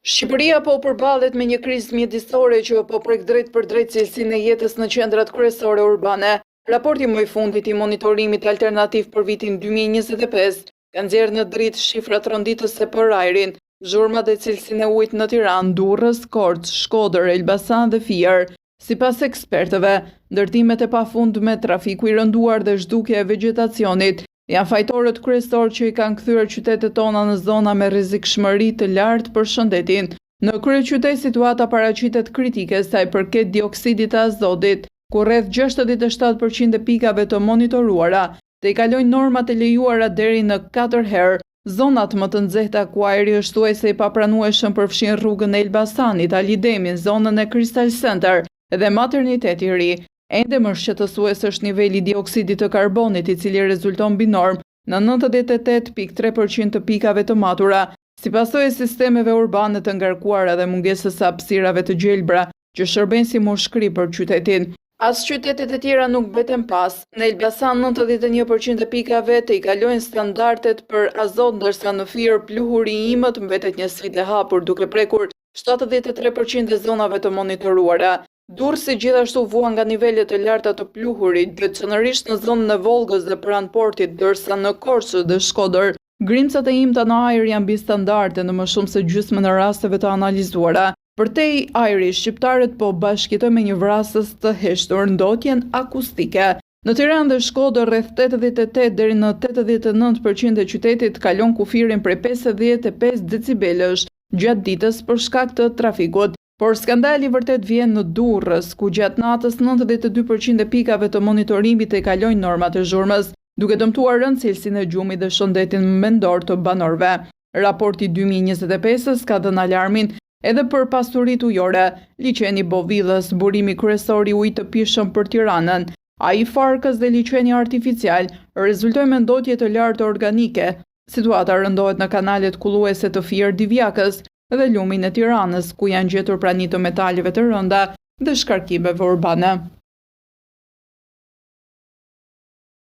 Shqipëria po përballet me një krizë mjedisore që po prek drejtpërdrejt cilësinë e jetës në qendrat kryesore urbane. Raporti më i fundit i monitorimit alternativ për vitin 2025 ka nxjerrë në dritë shifra tronditëse për ajrin, zhurmat dhe cilësinë e ujit në Tiranë, Durrës, Korçë, Shkodër, Elbasan dhe Fier. Sipas ekspertëve, ndërtimet e pafundme, trafiku i rënduar dhe zhdukja e vegjetacionit janë fajtorët kryesorë që i kanë kthyer qytetet tona në zona me rrezikshmëri të lartë për shëndetin. Në kryeqytet situata paraqitet kritike sa i përket dioksidit të azotit, ku rreth 67% e pikave të monitoruara tejkalojnë normat e lejuara deri në 4 herë. Zonat më të nxehta ku ajri është thuajse i papranueshëm përfshin rrugën e Elbasanit, Ali Demin, zonën e Crystal Center dhe materniteti i ri. Ende më shqetësues është niveli i dioksidit të karbonit, i cili rezulton mbi normë në 98.3% të pikave të matura, si pasojë e sistemeve urbane të ngarkuara dhe mungesës së hapësirave të gjelbra që shërbejnë si mushkëri për qytetin. As qytetet e tjera nuk mbeten pas. Në Elbasan 91% e pikave tejkalojnë standardet për azot, ndërsa në Fier pluhuri i imët mbetet një sfidë e hapur, duke prekur 73% e zonave të monitoruara. Durrësi gjithashtu vuan nga nivele të larta të pluhurit, veçanërisht në zonën e Vollgës dhe pranë portit, ndërsa në Korçë dhe Shkodër, grimcat e imta në ajër janë mbi standarde në më shumë se gjysmën e rasteve të analizuara. Përtej ajrit, shqiptarët po bashkëjetojnë me një vrasës të heshtur, ndotjen akustike. Në Tiranë dhe Shkodër rreth 88 deri në 89% e qytetit kalon kufirin prej 55 decibelësh gjatë ditës për shkak të trafikut. Por skandali vërtet vjen në Durrës, ku gjatë natës 92% e pikave të monitorimit tejkalojnë normat e zhurmës, duke dëmtuar rëndë cilësinë e gjumit dhe shëndetin mendor të banorëve. Raporti 2025-s ka dhënë alarmin edhe për pasuritë ujore, liqeni Bovillës, burimi kryesor i ujit të pijshëm për Tiranën, ai i Farkës dhe liqeni artificial rezultoi me ndotje të lartë organike. Situata rëndohet në kanalet kulluese të Fier Divjakës dhe lumin e Tiranës, ku janë gjetur prani të metaleve të rënda dhe shkarkimeve urbane.